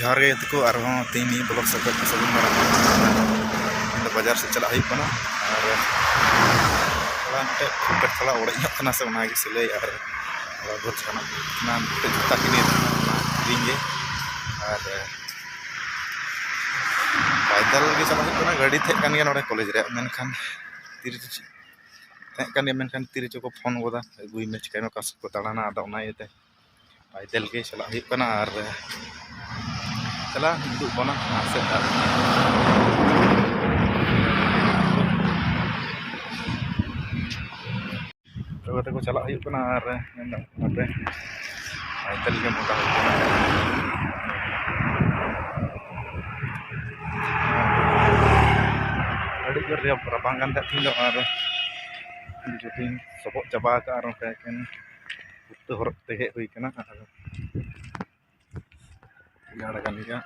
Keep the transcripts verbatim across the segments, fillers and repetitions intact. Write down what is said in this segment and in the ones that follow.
ᱡᱚᱦᱟᱨ ᱜᱮ ᱜᱟᱛᱮ ᱠᱚ, ᱟᱨᱦᱚᱸ ᱛᱮᱦᱮᱧ ᱢᱤᱫ ᱵᱞᱚᱜ ᱥᱟᱶᱛᱮ ᱥᱟᱹᱜᱩᱱ ᱫᱟᱨᱟᱢ᱾ ᱤᱧ ᱫᱚ ᱵᱟᱡᱟᱨ ᱥᱮᱫ ᱪᱟᱞᱟᱜ ᱦᱩᱭᱩᱜ ᱠᱟᱱᱟ, ᱟᱨ ᱛᱷᱚᱲᱟ ᱢᱤᱫᱴᱮᱡ ᱠᱷᱩᱵ ᱛᱷᱚᱲᱟ ᱚᱲᱮᱡ ᱧᱚᱜ ᱠᱟᱱᱟ ᱥᱮ, ᱚᱱᱟᱜᱮ ᱥᱤᱞᱟᱹᱭ ᱟᱨ ᱛᱷᱚᱲᱟ ᱵᱚᱦᱩᱛ ᱡᱟᱦᱟᱱᱟᱜ ᱚᱱᱟ ᱢᱤᱫᱴᱮᱡ ᱡᱩᱛᱟ ᱠᱤᱨᱤᱧ ᱦᱩᱭᱩᱜ ᱠᱟᱱᱟ, ᱚᱱᱟ ᱠᱤᱨᱤᱧ ᱜᱮ᱾ ᱟᱨ ᱯᱟᱭᱫᱟᱞ ᱜᱮ ᱪᱟᱞᱟᱜ ᱦᱩᱭᱩᱜ ᱠᱟᱱᱟ, ᱜᱟᱹᱰᱤ ᱛᱟᱦᱮᱸ ᱠᱟᱱ ᱜᱮᱭᱟ ᱱᱚᱰᱮ ᱠᱚᱞᱮᱡᱽ ᱨᱮᱭᱟᱜ, ᱢᱮᱱᱠᱷᱟᱱ ᱛᱤᱨᱮ ᱪᱚ ᱛᱟᱦᱮᱸ ᱠᱟᱱ ᱜᱮᱭᱟ, ᱢᱮᱱᱠᱷᱟᱱ ᱛᱤᱨᱮ ᱪᱚ ᱠᱚ ᱯᱷᱳᱱ ᱜᱚᱫᱟ, ᱟᱹᱜᱩᱭ ᱢᱮ, ᱪᱤᱠᱟᱹᱭ ᱢᱮ, ᱚᱠᱟ ᱥᱮᱫ ᱠᱚ ᱫᱟᱬᱟᱱᱟ, ᱟᱫᱚ ᱚᱱᱟ ᱤᱭᱟᱹᱛᱮ ᱯᱟᱭᱫᱮᱞ ᱜᱮ ᱪᱟᱞᱟᱜ ᱦᱩᱭᱩᱜ ᱠᱟᱱᱟ ᱟᱨ ᱪᱟᱞᱟᱜ ᱫᱩᱲᱩᱵ ᱵᱚᱱᱟ ᱟᱨ ᱥᱮᱫ ᱟᱨ ᱛᱚᱵᱮ ᱛᱮᱠᱚ ᱪᱟᱞᱟᱜ ᱦᱩᱭᱩᱜ ᱠᱟᱱᱟ ᱟᱨ ᱢᱮᱱ ᱜᱟᱱᱚᱜ ᱠᱟᱱᱟ ᱯᱮ ᱯᱟᱭᱫᱮᱞ ᱜᱮ ᱢᱚᱴᱟ ᱦᱩᱭᱩᱜ ᱠᱟᱱᱟ᱾ ᱟᱹᱰᱤ ᱡᱳᱨ ᱨᱮᱭᱟᱲ ᱨᱟᱵᱟᱝ ᱠᱟᱱ ᱛᱟᱦᱮᱸᱫ ᱛᱤᱦᱤᱧ ᱫᱚ, ᱟᱨ ᱡᱩᱛᱤᱧ ᱥᱚᱵᱚᱜ ᱪᱟᱵᱟ ᱟᱠᱟᱫᱼᱟ ᱟᱨ ᱚᱱᱠᱟ ᱮᱠᱮᱱ ᱡᱩᱛᱟᱹ ᱦᱚᱨᱚᱜ ᱛᱮ ᱦᱮᱡ ᱦᱩᱭ ᱠᱟᱱᱟ᱾ ᱟᱨ ᱨᱮᱭᱟᱲ ᱠᱟᱱ ᱜᱮᱭᱟ᱾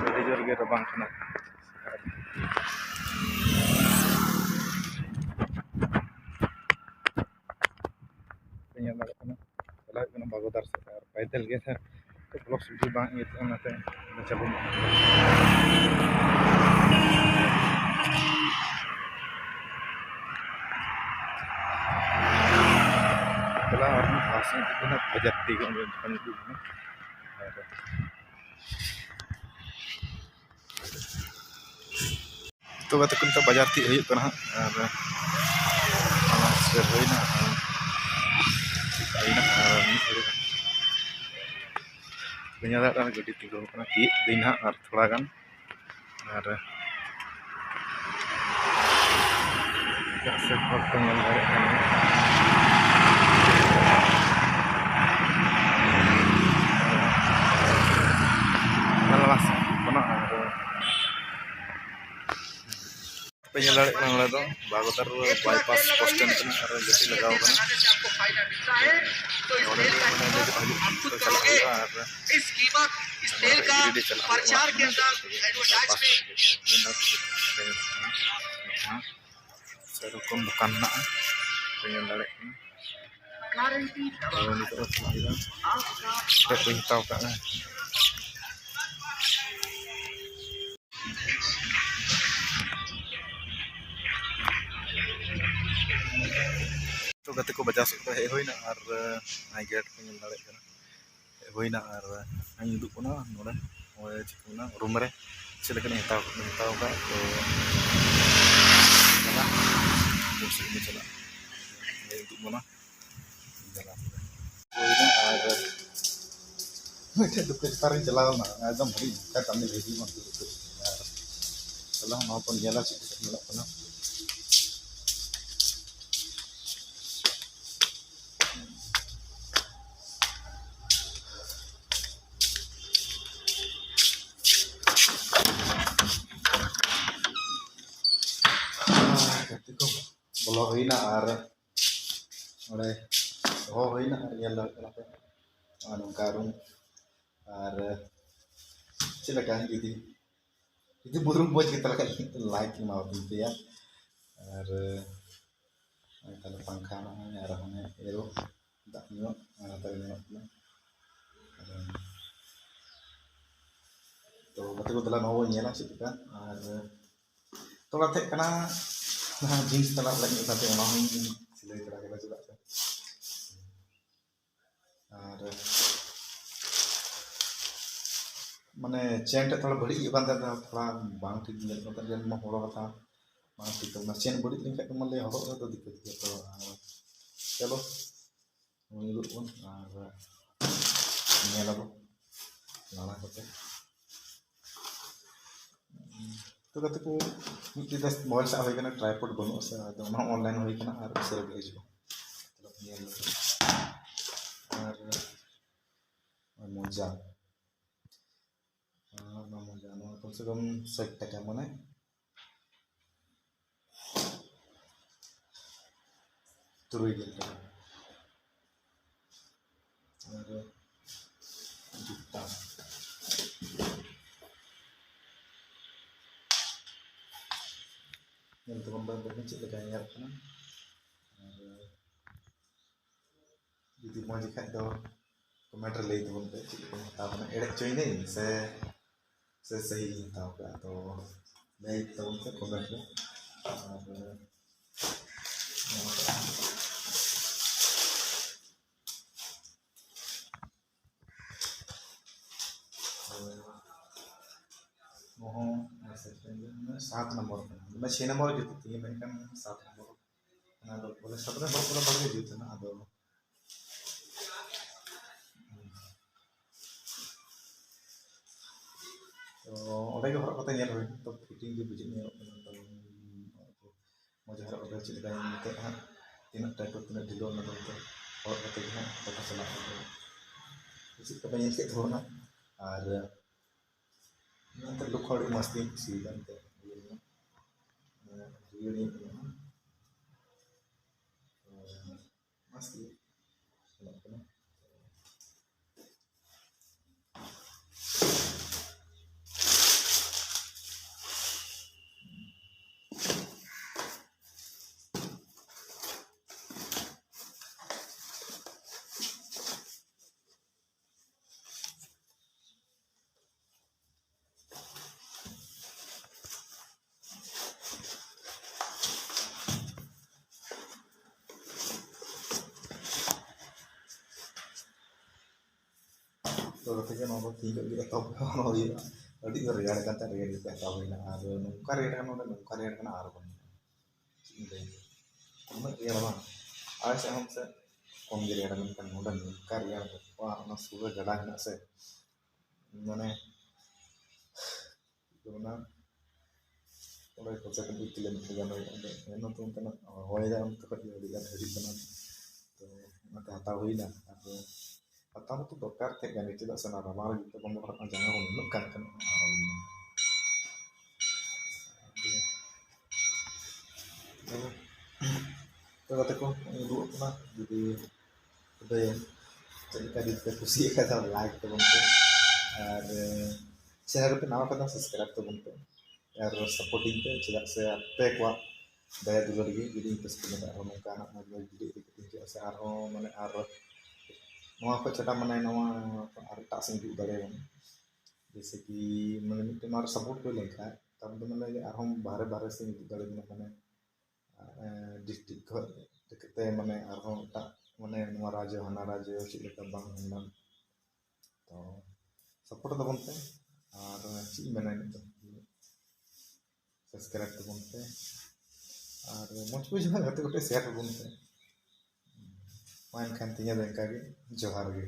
ᱟᱹᱰᱤ ᱡᱳᱨ ᱜᱮ ᱨᱟᱵᱟᱝ ᱠᱟᱱᱟ᱾ ᱧᱮᱞ ᱫᱟᱲᱮᱭᱟᱜ ᱠᱟᱱᱟ, ᱪᱟᱞᱟᱜ ᱦᱩᱭᱩᱜ ᱠᱟᱱᱟ ᱵᱟᱜᱚᱫᱟᱨ ᱥᱮᱫ, ᱟᱨ ᱯᱟᱭᱫᱮᱞ ᱜᱮ ᱥᱮ ᱵᱞᱚᱜ ᱥᱩᱫᱷᱩ ᱵᱟᱝ ᱤᱭᱟᱹᱜ ᱠᱟᱱᱟ, ᱚᱱᱟᱛᱮ ᱪᱟᱞᱩ ᱢᱮ᱾ ᱪᱟᱞᱟᱣ ᱟᱨᱦᱚᱸ ᱵᱟᱥ ᱤᱧ ᱤᱫᱤ ᱠᱟᱱᱟ, ᱵᱟᱡᱟᱨ ᱛᱮᱜᱮ ᱚᱸᱰᱮ ᱫᱚᱠᱟᱱ ᱤᱫᱤ ᱠᱟᱱᱟ᱾ ᱟᱨ ᱛᱚ ᱜᱟᱛᱮ ᱠᱚ, ᱱᱤᱛᱚᱜ ᱵᱟᱡᱟᱨ ᱛᱤᱭᱳᱜ ᱦᱩᱭᱩᱜ ᱠᱟᱱᱟ ᱦᱟᱸᱜ, ᱟᱨ ᱚᱱᱟ ᱥᱮᱴᱮᱨ ᱦᱩᱭᱱᱟ, ᱟᱨ ᱦᱩᱭᱱᱟ, ᱟᱨ ᱢᱤᱫ ᱜᱷᱟᱹᱲᱤ ᱵᱟᱹᱧ ᱧᱮᱞ ᱫᱟᱲᱮᱭᱟᱜ ᱠᱟᱱᱟ, ᱜᱟᱹᱰᱤ ᱛᱤᱸᱜᱩ ᱟᱠᱟᱱᱟ, ᱛᱤᱭᱳᱜ ᱠᱤᱫᱟᱹᱧ ᱦᱟᱸᱜ ᱟᱨ ᱛᱷᱚᱲᱟ ᱜᱟᱱ, ᱟᱨ ᱮᱴᱟᱜ ᱥᱮᱫ ᱦᱚᱲ ᱠᱚ ᱧᱮᱞ ᱫᱟᱲᱮᱭᱟᱜ ᱠᱟᱱ ᱜᱮᱭᱟ᱾ ᱛᱟᱞᱟ ᱥᱮᱫ ᱠᱷᱚᱱᱟᱜ ᱟᱨ ᱯᱮ ᱧᱮᱞ ᱫᱟᱲᱮᱭᱟᱜ ᱠᱟᱱᱟ, ᱱᱚᱰᱮ ᱫᱚ ᱵᱟᱜᱚᱫᱟᱨ ᱵᱟᱭᱯᱟᱥ ᱵᱟᱥ ᱥᱴᱮᱱᱰ ᱠᱟᱱᱟ ᱟᱨ ᱜᱟᱹᱰᱤ ᱞᱟᱜᱟᱣ ᱠᱟᱱᱟ᱾ ᱱᱚᱰᱮ ᱜᱮ ᱢᱟᱱᱮ ᱫᱮᱡᱚᱜ ᱦᱤᱡᱩᱜ ᱠᱚ ᱪᱟᱞᱟᱜ ᱦᱩᱭᱩᱜᱼᱟ ᱟᱨ ᱱᱚᱰᱮ ᱜᱤᱨᱤᱰᱤ ᱪᱟᱞᱟᱜ ᱦᱩᱭᱩᱜᱼᱟ᱾ ᱵᱟᱭᱯᱟᱥ ᱥᱮᱨᱚᱠᱚᱢ ᱫᱚᱠᱟᱱ ᱢᱮᱱᱟᱜᱼᱟ᱾ ᱯᱮ ᱧᱮᱞ ᱫᱟᱲᱮᱭᱟᱜ ᱠᱟᱱᱟ᱾ ᱛᱚ, ᱱᱤᱛᱚᱜ ᱫᱚ ᱪᱮᱫ ᱦᱩᱭᱩᱜᱼᱟ? ᱪᱮᱫ ᱠᱚᱧ ᱦᱟᱛᱟᱣ ᱠᱟᱜᱼᱟ᱾ ᱛᱚ, ᱜᱟᱛᱮ ᱠᱚ ᱵᱟᱡᱟᱨ ᱥᱮᱫ ᱠᱷᱚᱱ ᱦᱮᱡ ᱦᱩᱭᱱᱟ ᱟᱨ, ᱟᱸ, ᱱᱚᱜᱼᱚᱭ ᱜᱮᱴ ᱠᱚ ᱧᱮᱞ ᱫᱟᱲᱮᱭᱟᱜ ᱠᱟᱱᱟ᱾ ᱦᱮᱡ ᱦᱩᱭᱱᱟ ᱟᱨ ᱤᱧ ᱩᱫᱩᱜ ᱠᱟᱱᱟ ᱱᱚᱰᱮ, ᱱᱚᱜᱼᱚᱭ ᱪᱮᱫ ᱠᱚ ᱢᱮᱱᱟ, ᱨᱩᱢ ᱨᱮ ᱪᱮᱫ ᱞᱮᱠᱟᱱᱟᱜ ᱤᱧ ᱦᱟᱛᱟᱣ, ᱦᱟᱛᱟᱣ ᱟᱠᱟᱫ᱾ ᱛᱚ, ᱪᱟᱞᱟᱜ, ᱨᱩᱢ ᱥᱮᱫ ᱜᱮ ᱪᱟᱞᱟᱜ, ᱤᱧ ᱩᱫᱩᱜ ᱵᱚᱱᱟ᱾ ᱪᱟᱞᱟᱜ᱾ ᱦᱩᱭᱱᱟ ᱟᱨ ᱢᱤᱫᱴᱮᱡ ᱫᱚᱠᱟᱱ ᱪᱮᱛᱟᱱ ᱨᱤᱧ ᱪᱟᱞᱟᱣ ᱞᱮᱱᱟ, ᱮᱠᱫᱚᱢ ᱟᱹᱰᱤ ᱚᱱᱠᱟ ᱠᱟᱹᱢᱤ ᱦᱤᱡᱩᱜ ᱢᱟ᱾ ᱟᱨ ᱪᱟᱞᱟᱣ ᱱᱚᱣᱟ ᱠᱚ ᱧᱮᱞᱟ ᱪᱮᱫ ᱞᱮᱠᱟ ᱧᱮᱞᱚᱜ ᱠᱟᱱᱟ᱾ ᱜᱟᱛᱮ ᱠᱚ ᱵᱚᱞᱚ ᱦᱩᱭᱱᱟ ᱟᱨ ᱚᱸᱰᱮ ᱫᱚᱦᱚ ᱦᱩᱭᱱᱟ ᱟᱨ ᱧᱮᱞ ᱫᱟᱲᱮᱭᱟᱜ ᱠᱟᱱᱟ ᱯᱮ ᱱᱚᱜᱼᱚ ᱱᱚᱝᱠᱟ ᱨᱩᱢ᱾ ᱟᱨ ᱪᱮᱫ ᱞᱮᱠᱟ ᱡᱩᱫᱤ, ᱡᱩᱫᱤ ᱵᱩᱨᱩᱢ ᱵᱩᱡᱽ ᱠᱮᱫ ᱛᱟᱞᱮ ᱠᱷᱟᱡ ᱞᱟᱭᱤᱠ ᱮᱢᱟ ᱟᱹᱵᱤᱱ ᱯᱮᱭᱟ᱾ ᱟᱨ ᱱᱚᱜᱼᱚᱭ ᱛᱟᱦᱞᱮ ᱯᱟᱝᱠᱷᱟ ᱱᱚᱜᱼᱚᱭ ᱟᱨ ᱦᱟᱱᱮ ᱮᱨᱚ ᱫᱟᱜ ᱧᱩ ᱚᱱᱟ ᱛᱟᱦᱞᱮ ᱧᱮᱞᱚᱜ ᱠᱟᱱᱟ᱾ ᱟᱨ ᱛᱚ ᱜᱟᱛᱮ ᱠᱚ ᱫᱮᱞᱟ ᱱᱚᱣᱟ ᱵᱚᱱ ᱧᱮᱞᱟ ᱪᱮᱫ ᱞᱮᱠᱟ᱾ ᱟᱨ ᱛᱷᱚᱲᱟ ᱛᱟᱦᱮᱸ ᱠᱟᱱᱟ ᱡᱟᱦᱟᱸ ᱡᱤᱱᱥ ᱛᱟᱱᱟᱜ ᱞᱟᱹᱜᱤᱫ ᱠᱟᱛᱮ ᱚᱱᱟ ᱦᱚᱸᱧ ᱥᱤᱞᱟᱹᱭ ᱛᱚᱨᱟ ᱠᱮᱫᱟ ᱪᱮᱫᱟᱜ ᱥᱮ ᱟᱨ ᱢᱟᱱᱮ ᱪᱮᱱ ᱴᱷᱮᱡ ᱛᱷᱚᱲᱟ ᱵᱟᱹᱲᱤᱡ ᱦᱩᱭᱩᱜ ᱠᱟᱱ ᱛᱟᱦᱮᱸ, ᱛᱷᱚᱲᱟ ᱵᱟᱝ ᱴᱷᱤᱠ ᱧᱮᱞᱚᱜ ᱠᱟᱱ ᱛᱟᱦᱮᱸ, ᱦᱚᱲ ᱦᱟᱛᱟᱣ ᱵᱟᱝ ᱴᱷᱤᱠ ᱛᱟᱵᱚᱱᱟ᱾ ᱪᱮᱱ ᱵᱟᱹᱲᱤᱡ ᱞᱮᱱᱠᱷᱟᱡ ᱫᱚ ᱢᱟᱱᱮ ᱦᱚᱨᱚᱜ ᱨᱮᱫᱚ ᱫᱤᱠᱠᱟᱛ ᱜᱮᱭᱟ᱾ ᱛᱚ ᱟᱨ ᱪᱚᱞᱚ ᱧᱮᱞᱚᱜ ᱵᱚᱱ ᱟᱨ ᱧᱮᱞ ᱟᱵᱚᱱ ᱞᱟᱲᱟ ᱠᱟᱛᱮ᱾ ᱛᱚ ᱜᱟᱛᱮ ᱠᱚ ᱢᱤᱫᱴᱮᱡ ᱡᱟᱥᱴ ᱢᱳᱵᱟᱭᱤᱞ ᱥᱟᱵ ᱦᱩᱭ ᱠᱟᱱᱟ, ᱴᱨᱟᱭᱯᱚᱰ ᱵᱟᱹᱱᱩᱜᱼᱟ ᱥᱮ, ᱟᱫᱚ ᱚᱱᱟ ᱦᱚᱸ ᱚᱱᱞᱟᱭᱤᱱ ᱦᱩᱭ ᱠᱟᱱᱟ ᱟᱨ ᱩᱥᱟᱹᱨᱟ ᱜᱮ ᱦᱤᱡᱩᱜᱼᱟ᱾ ᱧᱮᱞ ᱞᱮᱠᱟ᱾ ᱟᱨ ᱢᱚᱡᱟ, ᱟᱨ ᱚᱱᱟ ᱢᱚᱡᱟ ᱱᱚᱣᱟ ᱠᱚᱢ ᱥᱮ ᱠᱚᱢ ᱥᱟᱴ ᱴᱟᱠᱟ, ᱢᱟᱱᱮ ᱛᱩᱨᱩᱭ ᱜᱮᱞ ᱴᱟᱠᱟ᱾ ᱟᱨ ᱡᱩᱛᱟ ᱧᱮᱞ ᱛᱟᱵᱚᱱ ᱵᱟᱨ ᱵᱟᱹᱵᱤᱱ ᱪᱮᱫ ᱞᱮᱠᱟ ᱧᱮᱞᱚᱜ ᱠᱟᱱᱟ᱾ ᱟᱨ ᱡᱩᱫᱤ ᱢᱚᱡᱽ ᱜᱮ ᱠᱷᱟᱡ ᱫᱚ comment ᱨᱮ ᱞᱟᱹᱭ ᱛᱟᱵᱚᱱ ᱯᱮ, ᱪᱮᱫ ᱞᱮᱠᱟᱧ ᱦᱟᱛᱟᱣ ᱠᱟᱱᱟ, ᱮᱲᱮ ᱦᱚᱪᱚᱭᱮᱱᱟᱹᱧ ᱥᱮ, ᱥᱮ ᱥᱟᱹᱦᱤ ᱜᱤᱧ ᱦᱟᱛᱟᱣ ᱠᱟᱜᱼᱟ᱾ ᱛᱚ ᱞᱟᱹᱭ ᱛᱟᱵᱚᱱ ᱯᱮ comment ᱨᱮ᱾ ᱟᱨ ᱱᱚᱣᱟ ᱦᱚᱸ ᱥᱟᱛ ᱱᱚᱢᱵᱚᱨ ᱠᱟᱱᱟ, ᱢᱟᱱᱮ ᱪᱷᱚᱭ ᱱᱚᱢᱵᱚᱨ ᱡᱩᱛᱩᱜ ᱛᱤᱧᱟᱹ, ᱢᱮᱱᱠᱷᱟᱱ ᱥᱟᱛ ᱱᱚᱢᱵᱚᱨ ᱚᱱᱟ ᱫᱚ ᱵᱚᱞᱮ ᱥᱟᱛ ᱱᱚᱢᱵᱚᱨ ᱠᱚᱫᱚ ᱵᱷᱟᱜᱮ ᱡᱩᱛ ᱮᱱᱟ᱾ ᱟᱫᱚ ᱛᱚ ᱚᱸᱰᱮ ᱜᱮ ᱦᱚᱨᱚᱜ ᱠᱟᱛᱮ ᱧᱮᱞ ᱦᱩᱭ ᱛᱚ fitting ᱜᱮ ᱵᱩᱡᱷᱟᱹᱜ ᱧᱮᱞᱚᱜ ᱠᱟᱱᱟ᱾ ᱛᱚ ᱢᱚᱡᱽ ᱦᱚᱨᱚᱜ ᱠᱟᱛᱮ ᱪᱮᱫ ᱞᱮᱠᱟ ᱱᱤᱛᱚᱜ ᱦᱟᱸᱜ ᱛᱤᱱᱟᱹᱜ tight ᱛᱤᱱᱟᱹᱜ ᱰᱷᱤᱞᱟᱹᱣ ᱚᱱᱟ ᱫᱚ ᱱᱤᱛᱚᱜ ᱦᱚᱨᱚᱜ ᱠᱟᱛᱮ ᱜᱮ ᱦᱟᱸᱜ ᱯᱟᱛᱟ ᱪᱟᱞᱟᱜ ᱠᱟᱱᱟ᱾ ᱪᱮᱫ ᱠᱚᱯᱮ ᱧᱮᱞ ᱠᱮᱫ ᱛᱟᱵᱚᱱᱟ ᱟᱨ ᱱᱚᱛᱮ look ᱦᱚᱸ ᱟᱹᱰᱤ ᱢᱚᱡᱽ ᱛᱤᱧ ᱠᱩᱥᱤᱭᱟᱫᱟ ᱮᱱᱛᱮ ᱤᱭᱟᱹ ᱨᱮᱭᱟᱲ ᱧᱚᱜ ᱠᱟᱱᱟ᱾ ᱢᱚᱡᱽ ᱜᱮ ᱪᱟᱞᱟᱜ ᱠᱟᱱᱟ᱾ ᱛᱚ ᱜᱟᱛᱮ ᱠᱚ, ᱱᱚᱣᱟ ᱫᱚ ᱛᱤᱦᱤᱧ ᱠᱷᱚᱱ ᱜᱮ ᱮᱛᱚᱦᱚᱵ ᱦᱩᱭᱩᱜᱼᱟ᱾ ᱟᱹᱰᱤ ᱡᱳᱨ ᱨᱮᱭᱟᱲ ᱠᱟᱱ ᱛᱟᱦᱮᱸ, ᱨᱮᱭᱟᱲ ᱜᱮ ᱦᱟᱛᱟᱣ ᱦᱩᱭᱱᱟ᱾ ᱟᱨ ᱱᱚᱝᱠᱟ ᱨᱮᱭᱟᱲ ᱠᱟᱱᱟ, ᱱᱚᱰᱮ ᱱᱚᱝᱠᱟ ᱨᱮᱭᱟᱲ ᱠᱟᱱᱟ, ᱟᱨ ᱵᱟᱝ ᱪᱮᱫ ᱤᱧ ᱞᱟᱹᱭᱟ, ᱩᱱᱟᱹᱜ ᱨᱮᱭᱟᱲ ᱵᱟᱝ᱾ ᱟᱞᱮ ᱥᱮᱫ ᱦᱚᱸ ᱯᱟᱥᱮᱡ ᱠᱚᱢ ᱜᱮ ᱨᱮᱭᱟᱲᱟ, ᱢᱮᱱᱠᱷᱟᱱ ᱱᱚᱰᱮ ᱱᱚᱝᱠᱟ ᱨᱮᱭᱟᱲ ᱵᱟᱹᱱᱩᱜᱼᱟ᱾ ᱚᱱᱟ ᱥᱩᱨ ᱨᱮ ᱜᱟᱰᱟ ᱦᱮᱱᱟᱜ ᱥᱮ, ᱢᱟᱱᱮ ᱚᱱᱟ ᱚᱸᱰᱮ ᱠᱷᱚᱨᱪᱟ ᱠᱚ ᱢᱤᱫ ᱠᱤᱞᱳᱢᱤᱴᱟᱨ ᱜᱟᱱ ᱦᱩᱭᱩᱜᱼᱟ᱾ ᱟᱫᱚ ᱮᱱ ᱦᱚᱸᱛᱚ ᱚᱱᱠᱟᱱᱟᱜ ᱦᱚᱭ ᱫᱟᱜ ᱚᱱᱛᱮ ᱠᱷᱚᱡ ᱜᱮ ᱟᱹᱰᱤ ᱟᱸᱴ ᱦᱤᱡᱩᱜ ᱠᱟᱱᱟ᱾ ᱛᱚ ᱚᱱᱟᱛᱮ ᱦᱟᱛᱟᱣ ᱦᱩᱭᱱᱟ᱾ ᱟᱫᱚ ᱦᱟᱛᱟᱣ ᱢᱟᱛᱚ ᱫᱚᱨᱠᱟᱨ ᱛᱟᱦᱮᱸ ᱠᱟᱱ ᱜᱮ, ᱪᱮᱫᱟᱜ ᱥᱮ ᱚᱱᱟ ᱨᱟᱵᱟᱝ ᱨᱮ ᱡᱚᱛᱚ ᱠᱷᱚᱱ ᱫᱚ ᱡᱟᱸᱜᱟ ᱦᱚᱸ ᱩᱱᱟᱹᱜ ᱠᱟᱱ ᱠᱟᱱᱟ᱾ ᱛᱚ ᱜᱟᱛᱮ ᱠᱚ, ᱩᱫᱩᱜ ᱟᱠᱚ ᱠᱟᱱᱟ, ᱡᱩᱫᱤ ᱛᱚᱵᱮ ᱪᱮᱫ ᱞᱮᱠᱟ ᱡᱩᱫᱤ ᱯᱮ ᱠᱩᱥᱤᱭᱟᱜ ᱠᱷᱟᱡ ᱫᱚ like ᱛᱟᱵᱚᱱ ᱯᱮ, ᱟᱨ channel ᱨᱮᱯᱮ ᱱᱟᱣᱟ ᱠᱷᱟᱱ ᱫᱚ subscribe ᱛᱟᱵᱚᱱ ᱯᱮ, ᱟᱨ supporting ᱯᱮ, ᱪᱮᱫᱟᱜ ᱥᱮ ᱟᱯᱮ ᱠᱚᱣᱟᱜ ᱫᱟᱭᱟ ᱫᱩᱞᱟᱹᱲ ᱜᱮ ᱡᱩᱫᱤ ᱤᱧ ᱯᱮ support ᱞᱮᱠᱷᱟᱡ ᱟᱨᱦᱚᱸ ᱱᱚᱝᱠᱟᱱᱟᱜ ᱢᱚᱡᱽ ᱢᱚᱡᱽ video ᱤᱫᱤ ᱠᱟᱛᱮ ᱦᱤᱡᱩᱜᱼᱟ, ᱥᱮ ᱟᱨᱦᱚᱸ ᱢᱟᱱᱮ ᱟᱨ ᱱᱚᱣᱟ ᱠᱷᱚᱱ ᱪᱷᱟᱰᱟ ᱢᱟᱱᱮ ᱱᱚᱣᱟ ᱟᱨ ᱮᱴᱟᱜ ᱥᱮᱫ ᱩᱫᱩᱜ ᱫᱟᱲᱮᱭᱟᱜᱼᱟ᱾ ᱡᱮᱭᱥᱮ ᱠᱤ ᱢᱟᱱᱮ ᱢᱤᱫᱴᱮᱱ ᱟᱨ ᱥᱟᱯᱳᱨᱴ ᱦᱩᱭ ᱞᱮᱱᱠᱷᱟᱱ ᱛᱟᱨ ᱢᱚᱫᱽᱫᱷᱮ ᱢᱟᱱᱮ ᱟᱨᱦᱚᱸ ᱵᱟᱦᱨᱮ ᱵᱟᱦᱨᱮ ᱥᱮᱫ ᱩᱫᱩᱜ ᱫᱟᱲᱮᱭᱟᱜᱼᱟ᱾ ᱢᱟᱱᱮ ᱰᱤᱥᱴᱨᱤᱠᱴ ᱠᱷᱚᱱ ᱠᱟᱛᱮ ᱢᱟᱱᱮ ᱟᱨᱦᱚᱸ ᱮᱴᱟᱜ ᱢᱟᱱᱮ ᱱᱚᱣᱟ ᱨᱟᱡᱽᱡᱚ ᱦᱟᱱᱟ ᱨᱟᱡᱽᱡᱚ ᱪᱮᱫ ᱞᱮᱠᱟ ᱵᱟᱝ ᱦᱩᱭ ᱞᱮᱱᱟ᱾ ᱛᱚ ᱥᱟᱯᱳᱨᱴ ᱛᱟᱵᱚᱱ ᱯᱮ᱾ ᱟᱨ ᱪᱮᱫ ᱤᱧ ᱢᱮᱱᱟ ᱱᱤᱛᱚᱜ ᱫᱚ, ᱥᱟᱵᱥᱠᱨᱟᱭᱤᱵ ᱛᱟᱵᱚᱱ ᱯᱮ᱾ ᱟᱨ ᱢᱚᱡᱽ ᱵᱩᱡᱷᱟᱹᱣ ᱜᱟᱛᱮ ᱠᱚᱴᱷᱮᱱ ᱥᱮᱭᱟᱨ ᱛᱟᱵᱚᱱ ᱯᱮ᱾ ᱢᱟ ᱮᱱᱠᱷᱟᱱ ᱛᱮᱦᱮᱧ ᱫᱚ ᱤᱱᱠᱟ ᱜᱮ᱾ ᱡᱚᱦᱟᱨ ᱜᱮ᱾